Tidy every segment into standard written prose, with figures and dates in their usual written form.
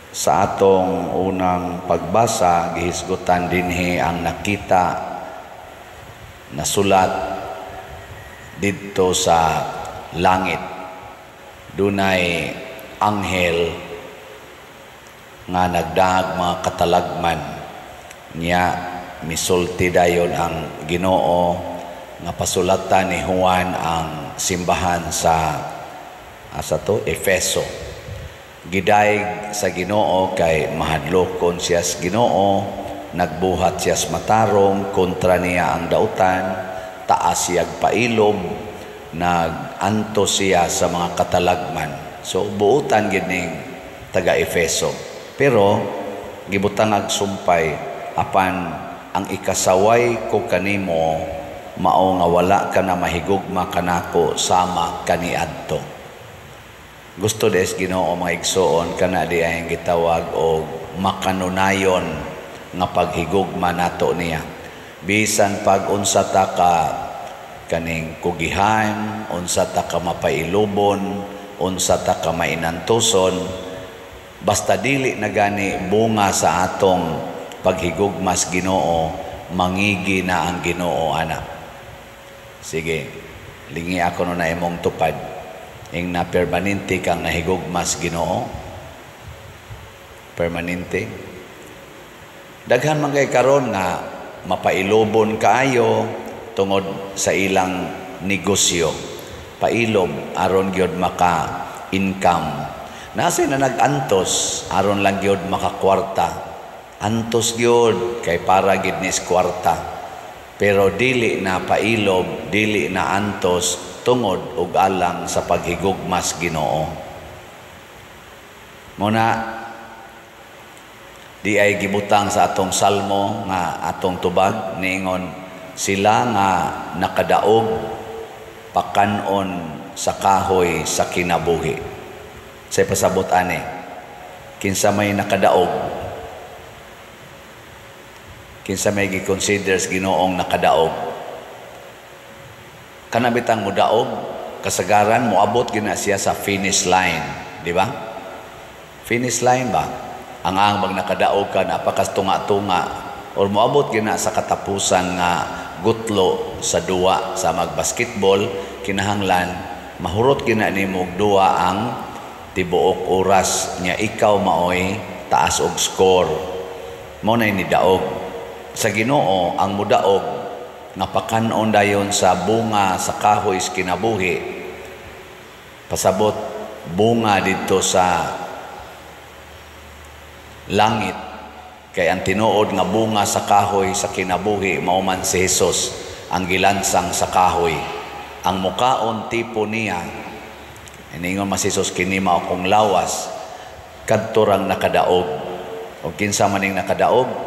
Sa atong unang pagbasa, gihisgutan dinhi ang nakita na sulat didto sa langit. Dunay anghel nga nagdahag mga katalagman niya. Misulti dayon ang Ginoo nga pasulatan ni Juan ang simbahan sa, asa to, Efeso. Gidayeg sa Ginoo kay mahadlokon siya sa Ginoo, nagbuhat siya sa matarong, kontra niya ang dautan, taas siyag pailob, nag-antos siya sa mga katalagman. So buutan gid ning taga Efeso. Pero gibutangag sumpay, "Apan ang ikasaway ko kanimo mao nga wala ka na mahigugma kanako sama kaniadto." Gusto des Ginoo, mga igsoon, kana di ay gitawag og makanunayon nga paghigugma nato niya. Bisan pag unsa ta ka kaning kugihan, unsa ta ka mapailubon, unsa ta ka mainantuson, basta dili na gani bunga sa atong paghigugma sa Ginoo, mangigi na ang Ginoo ana. Sige, lingi ako no na imong tupad. Ing na permanente kang nahigugma sa Ginoo. Permanente. Daghan man kay karon nga mapailobon kaayo tungod sa ilang negosyo. Pailob aron gyud maka income. Nasa na nag-antos aron lang gyud makakwarta. Antos gyud kay para gyud ni kwarta. Pero dili na pailob, dili na antos tungod og alang sa paghigugmas Ginoo. Muna di ay gibutang sa atong salmo nga atong tubag, niingon sila nga nakadaog pakanon sa kahoy sa kinabuhi. Say pasabot ani? Kinsa may nakadaog? Kinsa may gi-consider sa Ginoong nakadaog? Kana bitang mudaog, kasagaran moabot gina siya sa finish line, di ba? Finish line ba? Ang mag nakadaog ka napakastunga-tunga or moabot gina sa katapusan nga gutlo sa duwa. Sa magbasketball, kinahanglan mahurot gina nimo og duwa ang tibuok oras nya ikaw maoy taas og score. Mo na ni daog sa Ginoo. Ang mudaog nga pakanon dayon sa bunga sa kahoy sa kinabuhi, pasabot bunga didto sa langit, kay ang tinuod nga bunga sa kahoy sa kinabuhi mao man si Hesus ang gilansang sa kahoy. Ang mukaon tipo niya, iningon man si Hesus, "Kini mao akong lawas," kadto rang nakadaog. O kinsa man ning nakadaog?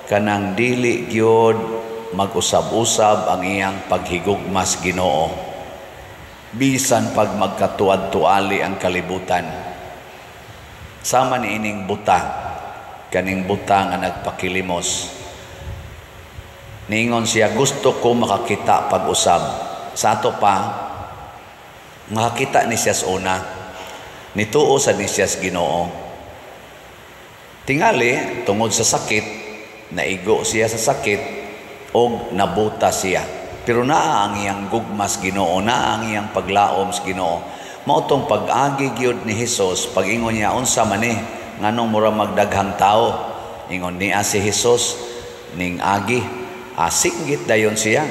Kanang dili gyud mag-usab-usab ang iyang paghigugmas Ginoo bisan pag magkatuad-tuali ang kalibutan. Sama ni ining buta, kaning buta nga nagpakilimos. Niingon siya, "Gusto ko makakita pag-usab." Sa ato pa makakita ni siya sa una, nituo sa ni siya sa Ginoo. Tingali tungod sa sakit, naigo siya sa sakit og nabuta siya. Pero naa ang iyang gugmas Ginoo, naa ang iyang paglaom sa Ginoo. Mao tong pag-agi gyud ni Hesus, pag-ingon niya, "Unsa man ni, nganong mura magdaghang tao?" Ingon niya si Hesus ning agi, asinggit dayon siya,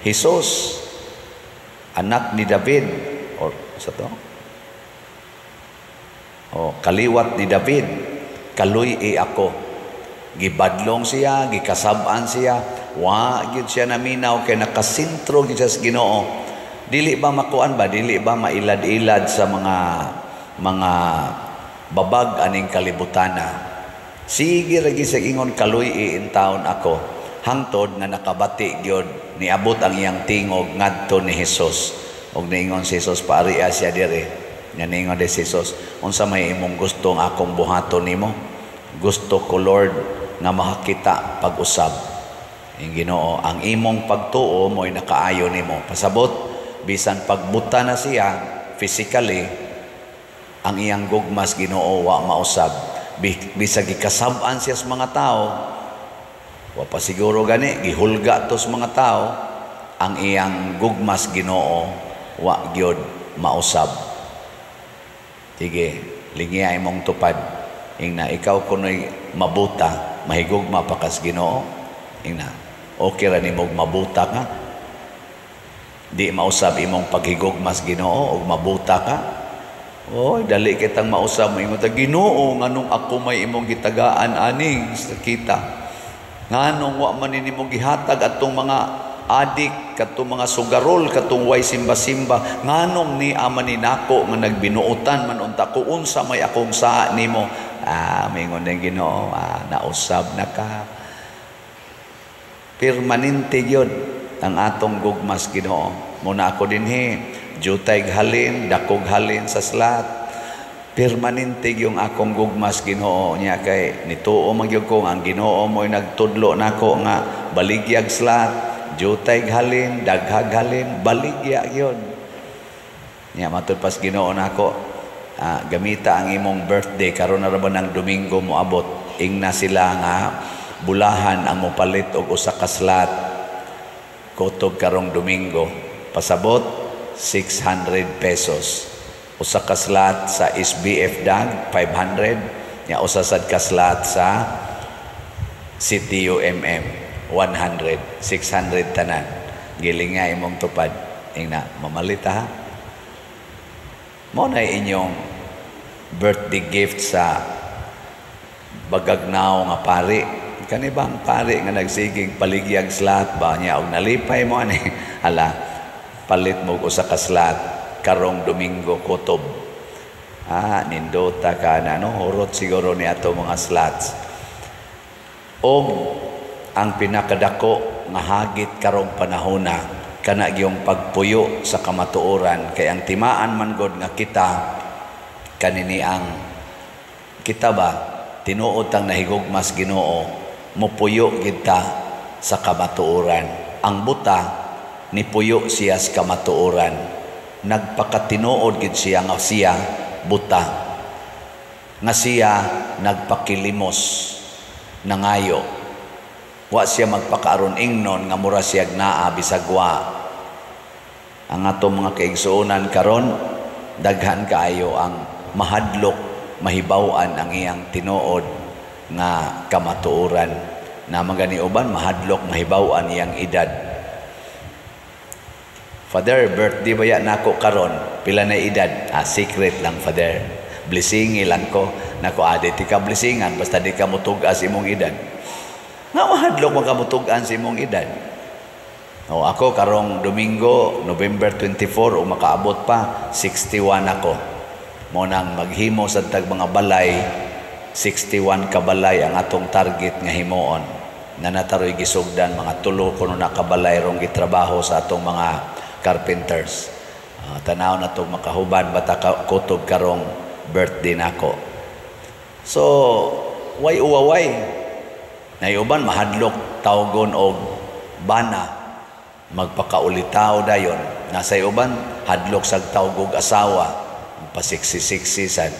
"Hesus, anak ni David," or sa to? O kaliwat ni David, kaluy-i ako. Gibadlong siya, gikasab-an siya, wa gyud siya naminaw kay nakasentro gyud siya sa Ginoo. Dili ba makuan ba, dili ba mailad-ilad sa mga babag aning kalibutana? Sige ra gyud siya ingon, "Kaluy-i intawon ako," hangtod nga nakabati gyud, niabot ang iyang tingog ngadto ni Hesus. Og niingon si Hesus, "Paaria siya diri." Nga niingon di si Hesus, "Unsa may imong gusto nga akong buhaton nimo?" "Gusto ko, Lord, nga makakita pag-usab." Ang Ginoo, "Ang imong pagtuo mo'y nakaayo nimo." Pasabot, bisan pagbuta na siya physically, ang iyang gugmas Ginoo wa mausab. Bisag gikasab-an siya sa mga tao, wa pa siguro gani gihulga to sa mga tao, ang iyang gugmas Ginoo wa gyud mausab. Sige, lingiya imong tupad. Ingna, ikaw kuno'y mabuta, mahigugma pa kas Ginoo. Ingna, okay ra nimog mabuta ka. Di mausab imong paghigugmas Ginoo og mabuta ka. Oy, dali kitang mausab mo ingon ta, "Ginoo, nganong ako may imong gitagaan aning kita? Nganong wa man nimo gihatag atong mga adik, katong mga sugarol, katong way simba-simba? Nganong ni ama ni nako nga nagbinuotan man unta ko? Unsa may akong saa nimo?" Ah, mingon ng Ginoo, "Ah, nausab na ka." Permanente gyud ang atong gugmas Ginoo. Muna ako dinhi, jutay halin, dakog halin sa slot. Permanente yung akong gugmas Ginoo niya kay nituo man gyud ko ang Ginoo mo'y nagtudlo nako nga baligyag slot, jutay halin, daghag halin, baligya gyud. Nya matud pas Ginoo nako, gamita ang imong birthday karon na ra ba ng Domingo moabot. Ingna sila nga bulahan ang mopalit og usa ka slot kutob karong Domingo. Pasabot 600 pesos. Usa ka slot sa SBF Dag 500, nya usa sad ka slot sa CTUMM 100, 600 tanan. Giling nga imong tupad. Ingna, mamalit ha. Mo na inyong birthday gift sa bagagnaw nga pari. Kani bang pari nga nagsigig paligyag slot ba niya og nalipay mo ani? Hala, palit mo og usa ka slot karong Domingo kutob. Ah, nindota ka na, no? Hurot siguro ni ato mga slots. Og ang pinakadako nga hagit karong panahona kana gyung pagpuyo sa kamatuoran, kay ang timaan man god nga kita kanini ang kita ba tinuod tang nahigugmas Ginoo, mopuyo kita sa kamatuoran. Ang buta nipuyo siya sa kamatuoran, nagpakatinuod gid siya nga siya buta, nga siya nagpakilimos, nangayo. Wa siya magpakaaron ingnon nga mura siya naa bisag wa. Ang atong mga kaigsuonan karon, daghan kaayo ang mahadlok mahibaw-an ang iyang tinuod nga kamatuoran. Na magani uban mahadlok mahibaw-an iyang edad. "Father, birthday ba ya nako karon? Pila na edad?" "Ah, secret lang, Father. Blessingi lang ko." Nako, adi ti ka blessingan basta di ka mutug-as imong edad. Nga mahadlok man ka mutug-an sa imong edad. O ako karong Domingo, November 24, o makaabot pa, 61 ako. Mo nang maghimo sa tag mga balay, 61 ka balay ang atong target nga himuon. Na nataroy gisugdan mga tulo kuno na kabalay rong gitrabaho sa atong mga carpenters. Tanaw na tong makahuban bata kutob karong birthday nako. So, way uwaway. Nayuban mahadlok tawgon og bana, magpakaulitaw dayon. Nasa uban hadlok sag tawgog asawa, pasiksi-siksi sad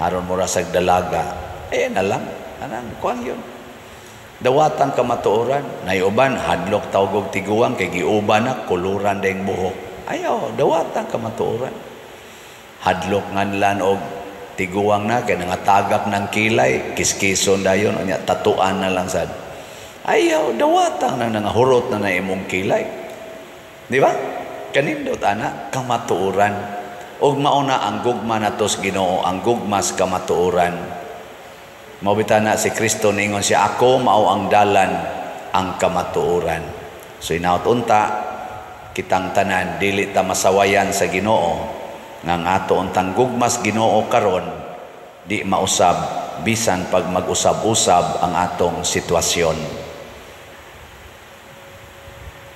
aron mura sag dalaga. Eh na lang anang kuan yun. Dawatan kamatuoran. Nayuban hadlok tawgog tiguang kay giuban na kuluran dayong buhok. Ayaw dawatan kamatuoran. Hadlok nganlan og tiguang na kay nangatagak ng kilay, kiskison dayon unya tatuan na lang sad. Ayaw dawatan na nangahurot na na imong kilay. Di ba? Kanindot ana kamatuoran. Og mauna ang gugma nato sa Ginoo, ang gugma sa kamatuoran. Mao bitaw na si Kristo ningon siya, "Ako mao ang dalan, ang kamatuoran." So inaot unta kitang tanan dili ta masawayan sa Ginoo nga ang ato untang gugmas Ginoo karon di mausab bisan pag mag-usab-usab ang atong sitwasyon.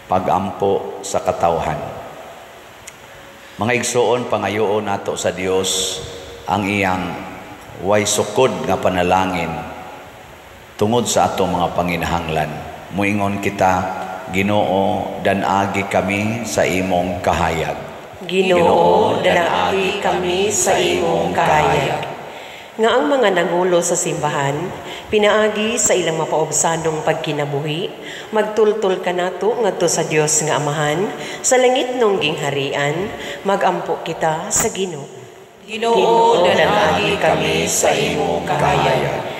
Pagampo sa katawhan. Mga igsoon, pangayoon nato sa Dios ang iyang way sukod nga panalangin tungod sa atong mga panginahanglan. Muingon kita, Ginoo, dan-agi kami sa imong kahayag. Ginoo, danaagi kami sa imong kahayag. Nga ang mga nangulo sa simbahan, pinaagi sa ilang mapaubsanong pagkinabuhi, magtultol kanato ngadto sa Dios nga Amahan, sa langitnong gingharian, magampo kita sa Ginoo. Ginoo, dan-agi kami sa imong kahayag.